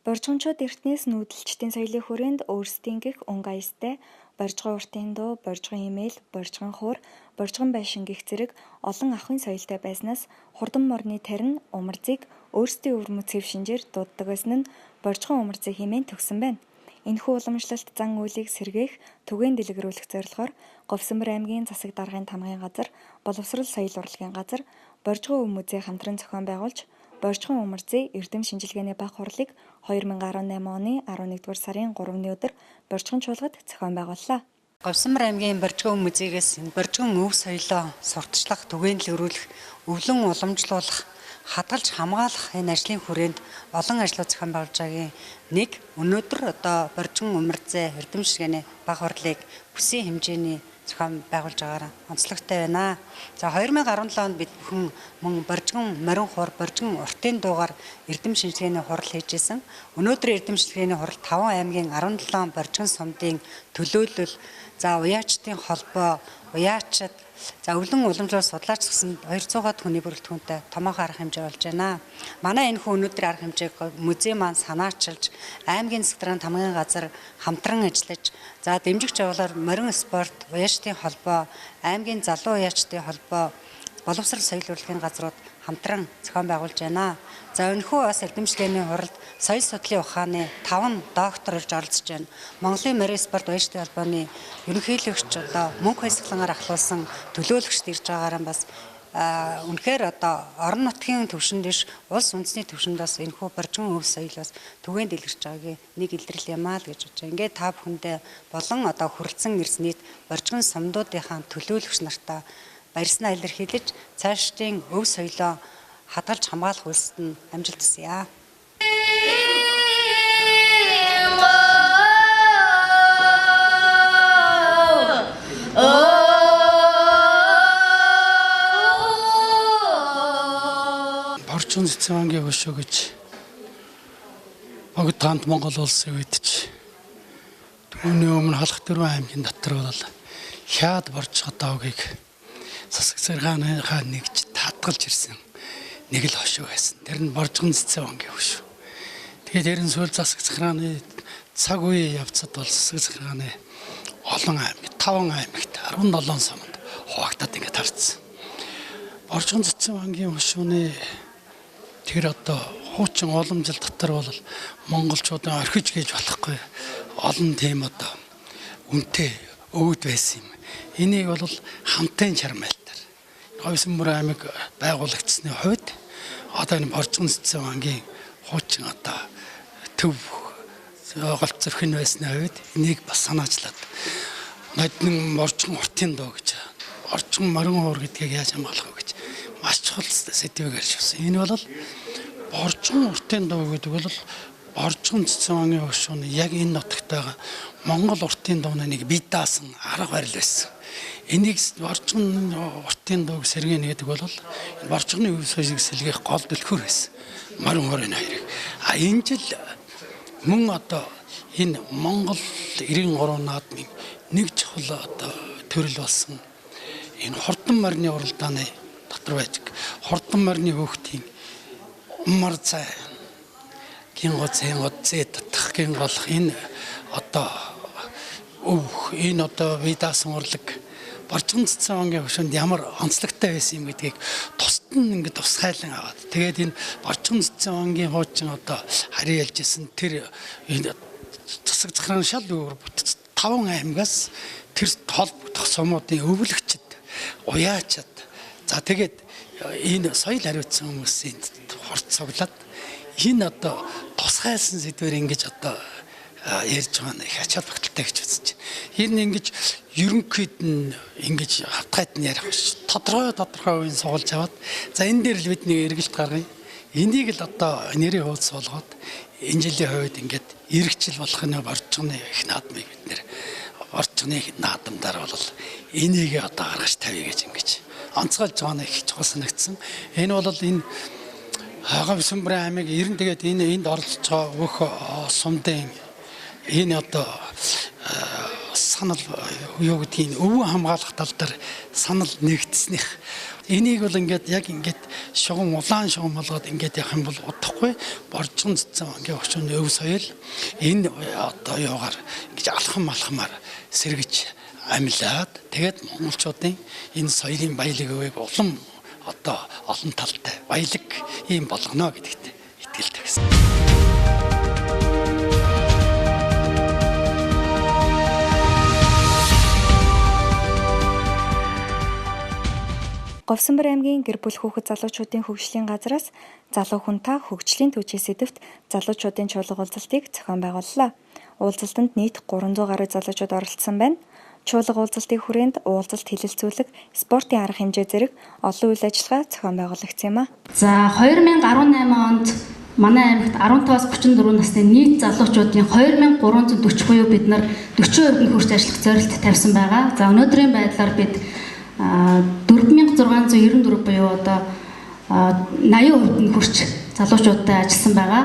Боржгончууд эртнээс нүүдэлчдийн соёлын хүрээнд өөрсдийн гэх өнгө аястай боржгон уртын дуу, боржгон эмээл, боржгон хуур, боржгон байшин гэх зэрэг олон ахуйн соёлтой байснаас хурдан морины тарин умарзыг өөрсдийн өвөрмөц хэв шинжээр дууддаг байсан нь боржгон умарзай хэмээн төгссөн байна. Энэхүү уламжлалт зан үйлийг сэргээх, түгээн дэлгэрүүлэх зорилгоор Говьсөнбөр аймгийн засаг даргын тамгын газар, Боловсрол соёл урлагийн газар, Боржгон өв музей хамтран зохион байгуулж Боржгон умарзай эрдэм шинжилгээний бага хурлыг 2018 оны 11-р сарын 3-ны өдөр Боржгон чуулгад зохион байгууллаа. Говьсөнбөр аймгийн Боржгон музейгээс энэ Боржгон өв соёлоо сурталчлах, түгээн дэлгэрүүлэх, өвлөн уламжлуулах, хадгалж хамгаалах энэ ажлын хүрээнд олон ажлууд зохион байгуулж байгаагийн нэг өнөөдөр одоо Боржгон умарзай эрдэм шинжилгээний бага хурлыг бүсийн хэмжээний зохион байгуулж байгаараа онцлогтой байна. За 2017 онд бид бүхэн мөн Боржгон морин хуур, Боржгон уртын дуугаар эрдэм шинжилгээний хурал хийж исэн. Өнөөдөр эрдэм шинжилгээний хурал 5 аймгийн 17 Боржгон сумдын төлөөлөл, за уяачдын холбоо, уяачид, за өвлөн уламжлал судлаач гэсэн 200-аад хүний бүрэлдэхүүнтэй томоохон арга хэмжээ болж байна. Манай энэ хүн өнөөдөр арга хэмжээг музей маань санаачилж, аймгийн засаг даргын тамгын газар хамтран ажиллаж, за дэмжигч явуулаар морин спорт, уяачдын холбоо, аймгийн залуу уяачдын холбоо, боловсрол соёл урлагийн газрууд хамтран зохион байгуулж байна. За энэхүү бас эрдэмшлэгийн хуралд соёл судлалын ухааны 5 доктор ирж оролцож байна. Монголын морин спорт уяачдын холбооны ерөнхийлөгч одоо мөнх баясгалангаар ахлуулсан төлөөлөгчд ирж байгаараа бас үнэхээр одоо орон нутгийн төвшөнд биш улс үндэсний төвшөнд бас энэхүү Боржгон өв соёл бас түгээн дэлгэрч байгаагийн нэг илрэл юм аа л гэж бодож байна. Ингээд та бүхэндээ болон одоо хүрэлцэн ирсэн нийт Боржгон сумдуудынхаа төлөөлөгч нартаа баярснаа илэрхийлж цаашдын өв соёлоо хадгалж хамгаалах үйлсэд нь амжилт хүсье. Боржгон Цэцэн бангийн хөшөө гэж богд таанд Монгол улсын үед ч түүний өмнө Халах дөрвөн аймгийн дотор бол хяад боржгоо доогийг засаг зэрганыхаа нэгж татгалж ирсэн нэг л хошуу байсан. Тэр нь Боржгон Цэцэн бангийн хөшөө. Тэгээд тэр нь сүүл засаг захиргааны цаг үеийн явцад бол засаг захиргааны олон аймаг, 5 аймагт 17 суманд хуваагдаад ингээд харцсан. Боржгон Цэцэн бангийн хөшөөний тэр одоо хуучин уламжлал дотор бол монголчуудын орхиж гэж болохгүй олон тийм одоо үнэтэй өвд байсан юм. Энийг бол хамтын чармайлтаар Говьсөнбөр аймаг байгуулагдсны хувьд одоо энэ Боржгон Цэцэн бангийн хуучин одоо төв голц зөрхөн байсны хувьд энийг бас санаачлаад ноднин Боржгон уртын дуу гэж Боржгон морин хуур гэдгийг яаж хамгаалах вэ гэж маш чухал сэдвийг ярьж байсан. Энэ бол Боржгон уртын дуу гэдэг бол Боржгон Цэцэн бангийн хөшүүн яг энэ нутагт байгаа Монгол уртын дууны нэг бие даасан арга барил байсан. Энийг Боржгон уртын дууг сэргээнэ гэдэг бол Боржгоны өв соёлыг сэлгээх гол түлхүүр байсан. Морин хуурын хоёрыг. А энэ жил мөн одоо энэ Монгол 93 наадмын нэг чухал одоо төрөл болсон энэ хурдан морины уралдааны дотор байж хурдан морины хөөхтийн умар цай гингод зэнгод зээ татах гинголох энэ одоо өв энэ одоо бие даасан урлаг Боржгон Цэцэн бангийн хөшөөнд ямар онцлогтой байсан юм гэдгийг тусад нь ингээд тусгайлан аваад тэгээд энэ Боржгон Цэцэн бангийн хуучин одоо харийн ялж исэн тэр энэ засаг захиргааны шал өөр бүтц 5 аймагаас тэр холбогдох сумуудын өвлөгчд уяачад за тэгээд энэ соёл хариуцсан хүмүүсийн хурц цуглаад энэ одоо тусгайлсан сэдвээр ингэж одоо ярьж байгаа нь их ач холбогдолтой гэж үзэж байна. Энэ ингэж ерөнхийд нь ингэж хавтгайд нь ярих биш. Тодорхой үеийн суулж аваад за энэ дээр л бидний эргэлт гаргая. Энийг л одоо нэрийн хуудас болгоод энэ жилийн хувьд ингээд эргэжил болох нь Боржгоны их наадмыг бид нэр Боржгоны наадамдаар бол энийг одоо гаргаж тавья гэж ингэж онцгойлж байгаа нь их чухал санагдсан. Энэ бол энэ Говьсөнбөр аймаг ер нь тэгээд энэ энд оролцож байгаа бүх сумдын энэ одоо Санал юу гэдгийг өвөө хамгаалах тал дээр санал нэгдснийх. Энийг бол ингээд яг ингээд шугам улаан шугам болгоод ингээд явах юм бол удахгүй боржгон цэцэн ингээд өчнө өв соёл энэ одоо юугаар ингэж алхам алхмаар сэргэж амилаад тэгээд монголчуудын энэ соёлын баялаг өвийг улам одоо олон талтай баялаг ийм болгоно гэдэгт итгэлтэй гэсэн. Говьсанбар аймгийн гэр бүл хүүхэд залуучуудын хөгжлийн газраас залуу хүн та хөгжлийн түвшийн сэдэвт залуучуудын чуулга уулзалтыг зохион байгууллаа. Уулзалтанд нийт 300 гаруй залуучууд оролцсон байна. Чуулга уулзалтын хүрээнд уулзалт хэлэлцүүлэг, спортын арга хэмжээ зэрэг олон үйл ажиллагаа зохион байгуулагдсан юм а. За 2018 онд манай аймагт 15-аас 34 насны нийт залуучуудын 2340 буюу бид нар 40% нь хүрч ажиллах зорилт тавьсан байгаа. За өнөөдрийн байдлаар бид 4694 буюу одоо 80% нь хүрч залуучуудтай ажилласан байгаа.